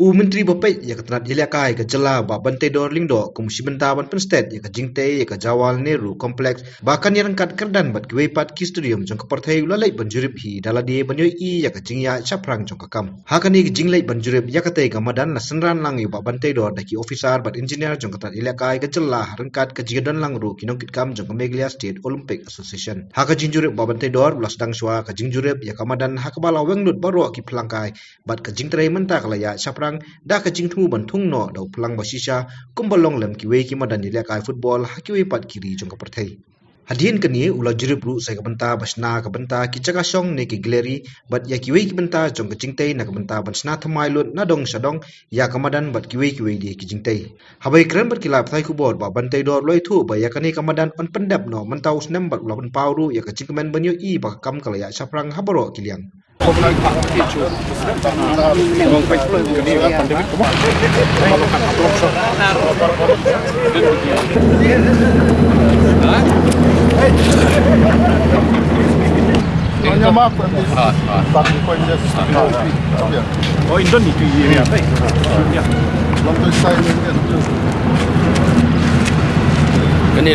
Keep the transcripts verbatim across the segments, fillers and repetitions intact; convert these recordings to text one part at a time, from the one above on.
U Myntri ba peit ïa ka tnat ïalehkai ka jylla, Bah Banteidor Lyngdoh, kum shi bynta ban pynstet ïa ka jingtei ïa ka Jawaharlal Nehru Complex ba kan ïaryngkat kyrdan bad kiwei pat ki stadium jong ka pyrthei, u la leit ban jurip hi da lade ban ïohi ïa ka jingïaid shaphrang jong ka kam. Ha kane ka jingleit ban jurip ïa katei ka madan, la synran lang ïa u Bah Banteidor da ki officer bad engineer jong ka tnat ïalehkai ka jylla ha ryngkat ka jingdon lang ruh ki nongkitkam jong ka Meghalaya State Olympic Association. Ha ka jingjurip, u Bah Banteidor u la sdang shuwa ka jingjurip ïa ka madan ha kaba la weng lut baroh ki phlangkai bad ka jingtrei mynta ka la ïaid shaphrang da ka jingthmu ban thung noh da u phlang ba shisha, kumba long lem kiwei ki madan ïalehkai football ha kiwei pat ki ri jong ka pyrthei. Hadien kane, u la jurip ruh sa ïa ka bynta ba shna ka bynta ki jaka shong ne ki gallery bad ïa kiwei ki bynta jong ka jingtei na ka bynta ban shna thymmai lut na dong sha dong ïa ka madan bad kiwei kiwei de ki jingtei. Haba ïakren bad ki lad pathai khubor, Bah Banteidor u la ïathuh ba ïa kane ka madan yn pyndep noh mynta u snem bad u la pynpaw ruh ïa ka jingkmen ban ïohi ba ka kam ka la ïaid shaphrang ha baroh ki liang. Kane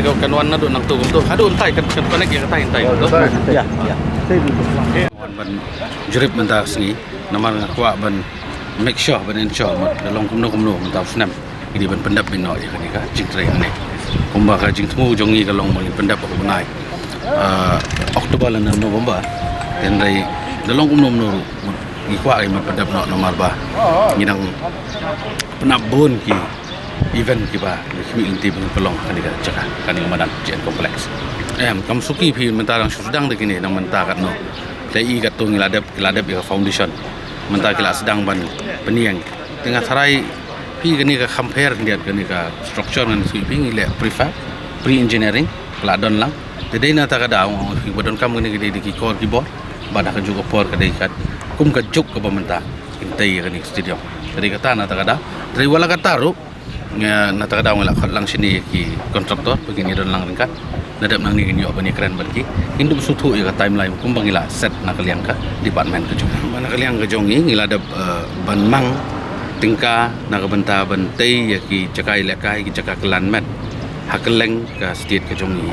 ka kan wan naduh nangtu kumtu. Haduh hyntai kan, kan connect ïa katai hyntai kumtu. Ïa, ïa. Wan ban jurip mynta ka sngi, namar nga kwah ban make sure, ban ensure, mut da long kumno kumno mynta u snem ngi dei ban pyndep beit noh ïa kane ka jingtrei hangne. Kumba ka jingthmu jong ngi ka long ba ngin pyndep ha u bnai, ah, October lane November. Hynrei da long kumno kumno ruh, mut ngi kwah ban pyndep noh namar ba ngi dang pynap bun ki event kiba ngi khmih lynti ba ngin pynlong ha kane ka jaka, kane ka madan G N Complex. Em, kam suki phi mynta dang shu sdang da kine, dang mynta katno. Ki la i katto ngi la dep, ki la dep ïa ka foundation. Mynta ki la sdang ban pynïeng. Te nga tharai phi kane ka compare khyndiat kane ka structure ngan suki phi ngi leh prefab, pre-engineering, ka la don lang. Te dei na kata ka daw nga ong phi ba donkam kane ka dei da ki kor ki bor. Bad ha kajuh ka por ka dei kat kum ka juk kaba mynta. Ngi tei ïa kane ka stadium. Te dei kata na kata ka daw. Te dei wat la kata ruh, nga, na kata ka daw ngi la khot lang shane ïa ki contractor ba kin ïa don lang ryngkat. La dep nangne ngin ïoh ban ïakren bad ki. Ngin dup sngewthuh ïa ka timeline kumba ngi la set na ka liang ka department ka jong ngi. Ba na ka liang ka jong ngi ngi la dep, eh, ban mang tyngka na ka bynta ban tei ïa ki jaka ïalehkai, ki jaka kylla met ha kylleng ka state ka jong ngi.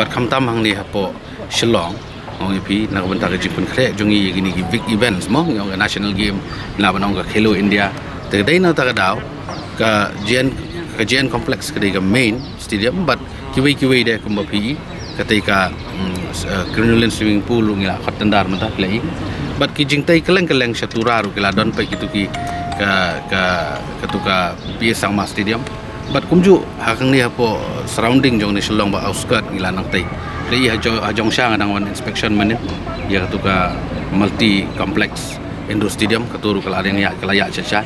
Bad khamtam hangne hapoh Shillong, ong ïa phi, na ka bynta ka jingpynkhreh jong ngi ïa kine ki big events mo, ngi ong ka National Game, ngi lah ban ong ka Khelo India. Te dei na kata ka daw ka G N, ka G N Complex ka dei ka main stadium, bad kiwei kiwei de kumba phi i, katei ka, mm, s-, eh, Crinoline Swimming Pool ruh ngi la khot tender mynta phi la i. Bad ki jingtei kylleng kylleng sha Tura ruh ki la don pat kito ki ka, ka, kato ka P A Sangma Stadium. Bad kumjuh ha kane hapoh surrounding jong ne Shillong bad outskirt ngi la nang tei. Te i ha jo-, ha jong sha nga dang wan inspection mynnin ïa kato ka multi complex indoor stadium, kato ruh ka la ïa, ka la ïa cha cha.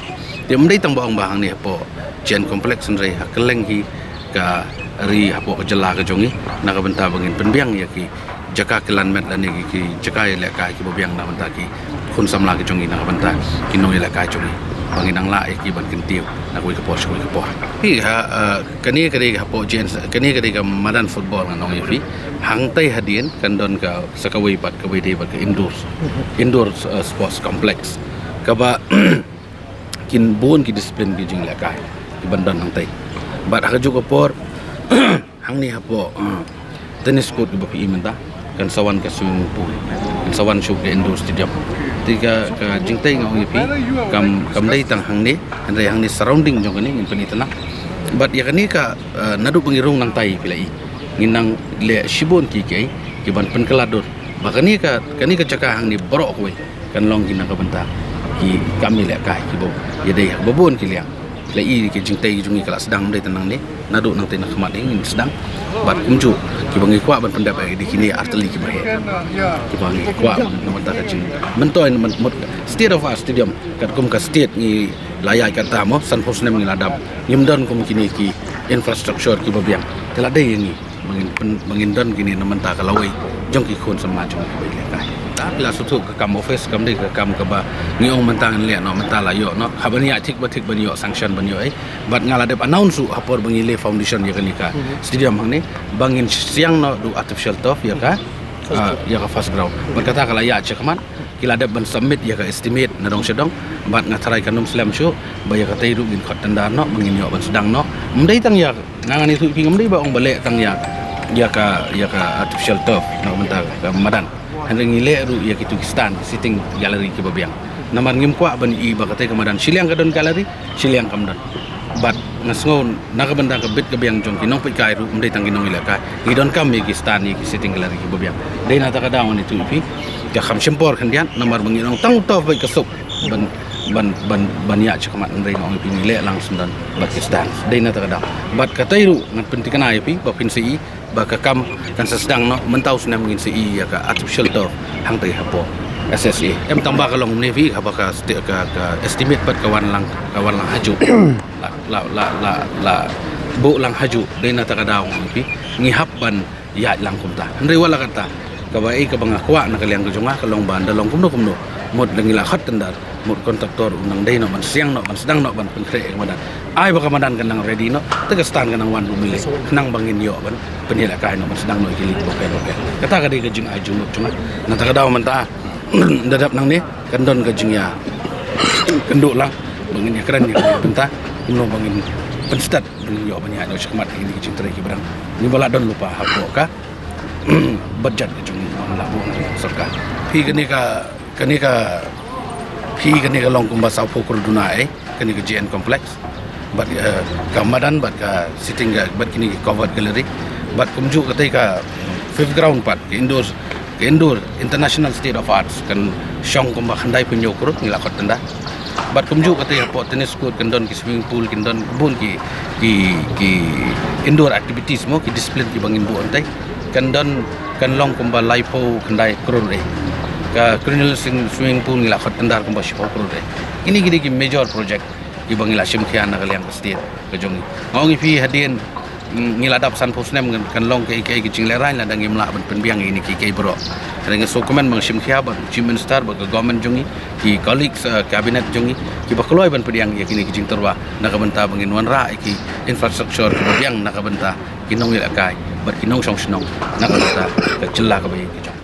Te ym dei tang ba ong ba hangne hapoh G N Complex, hynrei ha kylleng hi ka ri, hapoh ka jylla ka jong ngi, na ka bynta ba ngin pynbiang ïa ki jaka kylla met lane ki, ki jaka ïalehkai kiba biang na ka bynta ki khun samla ki jong ngi, na ka bynta ki nongïalehkai jong ngi, ba ngin nang lah ïa ki ban kyntiew na kawei ka por sha kawei ka por. Phi ha, eh, kane ka dei hapoh G N, kane ka dei ka madan football ngan ong ïa phi. Hangtei hadien kan don ka sa kawei pat, kawei dei pat ka indoor, indoor, eh, sports complex, kaba kin bun ki discipline ki jingïalehkai kiban don hangtei. Bad ha kajuh ka por hangne hapoh, uh, tennis court kiba phi i mynta, kan sa wan ka swimming pool, kan sa wan shuh ka indoor stadium. Te ka, ka jingtei nga ong ïa phi, kam, kam dei tang hangne, hynrei hangne surrounding jong kane ngin pyni tang. Bad ïa kane ka, uh, naduh ba ngi rung nangtai phi la i, ngin nang leh shibun ki, ki, kiban pynkylla dur ba kane ka, kane ka jaka hangne baroh kawei kan long ki na ka bynta ki kam ïalehkai kiba ïadei ha kaba bun ki liang. Ki la i ki jingtei ki jong ngi ka la sdang, ym dei tang nangne, naduh nangtei na khmat hi ngin sdang. Bad kumjuh kiba ngi kwah ban pyndep ïa ki dei kine artylli kiba heh, kiba ngi kwah ban, na ka bynta ka jing, myntoi, myn-, mut, state of art stadium, katkum ka state ngi la ïaid katta mo, sanphew snem ngi la dap, ngim don kum kine ki infrastructure kiba biang. Te la dei ïa ngi ba ngin pyn-, ba ngin don kine na ka bynta ka lawei jong ki khun samla jong ngi kiba ïalehkai. Te phi la sngewthuh ka kam office kam dei ka kam kaba ngi ong mynta ngin leh noh, mynta la ïoh noh. Haba ngi ïaid thik ba thik ban ïoh sanction ban ïoh ei. Bad nga la dep announce ruh ha por ba ngi lay foundation ïa kane ka stadium hangne ba ngin siang noh da u artificial turf ïa ka Ah, ïa ka first ground. Bad kata ka la ïaid shakhmat, ki la dep ban submit ïa ka estimate na dong sha dong. Bad nga tharai kan ym slem shuh ba ïa katei ruh ngin khot tender noh, ba ngin ïoh ban sdang noh. Ym dei tang ïa, nga ngan ïathuh ïa phi, ngam dei ba ong ba leh tang ïa, ïa ka, ïa ka artificial turf na ka bynta ka madan. Hynrei ngi leh ruh ïa kitu ki stand, ki sitting gallery kiba biang. Namar ngim kwah ban i ba katei ka madan shiliang ka don gallery, shiliang kam don. Bad nga sngew na ka bynta ka bit ka biang jong ki nongpeitkai ruh, ym dei tang ki nongïalehkai, ngi donkam ïa ki stand, ïa ki sitting gallery kiba biang. Dei na kata ka daw ngan ïathuh ïa phi, ka kham shim por khyndiat, namar ba ngi ong tang u turf beit ka suk ban, ban, ban, ban ïaid shakhmat, hynrei nga ong ïa phi ngi leh lang syndon bad ki stand. Dei na kata ka daw. Bad katei ruh ngan pynthikna ïa phi ba phin sa i ba ka kam kan sa sdang noh mynta u snem, ngin sa i ïa ka artificial turf hangtei hapoh S S A. Em tang ba ka long kumne phi, haba ka sti-, ka, ka estimate pat ka wan lang, ka wan lang hajuh. La, la, la, la, la buh lang hajuh. Dei na kata ka daw ngan ong ïa phi ngi hap ban ïaid lang kumta. Hynrei wat la katta, kaba ei kaba nga kwah na ka liang ka jong nga ka long ba ynda long kumno kumno, mut lada ngi la khot tender, mut kontraktor un nang dei noh ban siang noh, ban sdang noh ban pynkhreh ïa ka madan. Ai ba ka madan kan nang ready noh, te ka stand kan nang wan ruh mih lei, khnang ba ngin ïoh ban pynïalehkai noh, ban sdang noh ïa ki lieng bapher bapher. Kata ka dei ka jingai jingmut jong nga. Na kata ka daw mynta, da dep nangne kan don ka jingïakynduh lang ba ngin ïakren ïa ka bynta kumno ba ngin pynstad ba ngin ïoh ban ïaid noh shakhmat ïa kine ki jingtrei kiba dang, ngi ba la don lypa hapoh ka budget ka jong ngi ba la buh na ka sorkar. Phi, kane ka, kane ka, phi, kane ka long kumba sawphew klur duna, eh, kane ka J N complex. Bad, eh, ka madan bad ka sitting ga-, bad kine ki covered gallery. Bad kumjuh katei ka fifth ground pat, ka indoor, ka indoor International State of Arts, kan shong kumba khyndai phew hynñiew klur, ngi la khot tender. Bad kumjuh katei hapoh tennis court kan don ki swimming pool, kan don bun ki, ki, ki indoor activities mo, ki discipline kiba ngin buh hangtei. Kan don, kan long kumba laiphew khyndai klur eh. Ka Cranial Swim-, Swimming Pool ngi la khot tender kumba shiphew klur eh. Kine ki dei ki major project kiba ngi la shim khia na ka liang ka state ka jong ngi. Nga ong ïa phi hadien, mm, ngi la dap sanphew snem kan, kan long kaei kaei ka jinglehrain lada ngim lah ban pynbiang ïa kine kiei kiei baroh. Hynrei nga sngewkmen ba nga shim khia bad u Chief Minister bad ka government jong ngi, ki colleagues, eh, cabinet jong ngi, kiba kloi ban pdiang ïa kine ki jingtyrwa na ka bynta ba ngin wanrah ïa ki infrastructure kiba biang na ka bynta ki nongïalehkai bad ki nongshong shnong na ka bynta ka jylla kaba ïeit ka jong.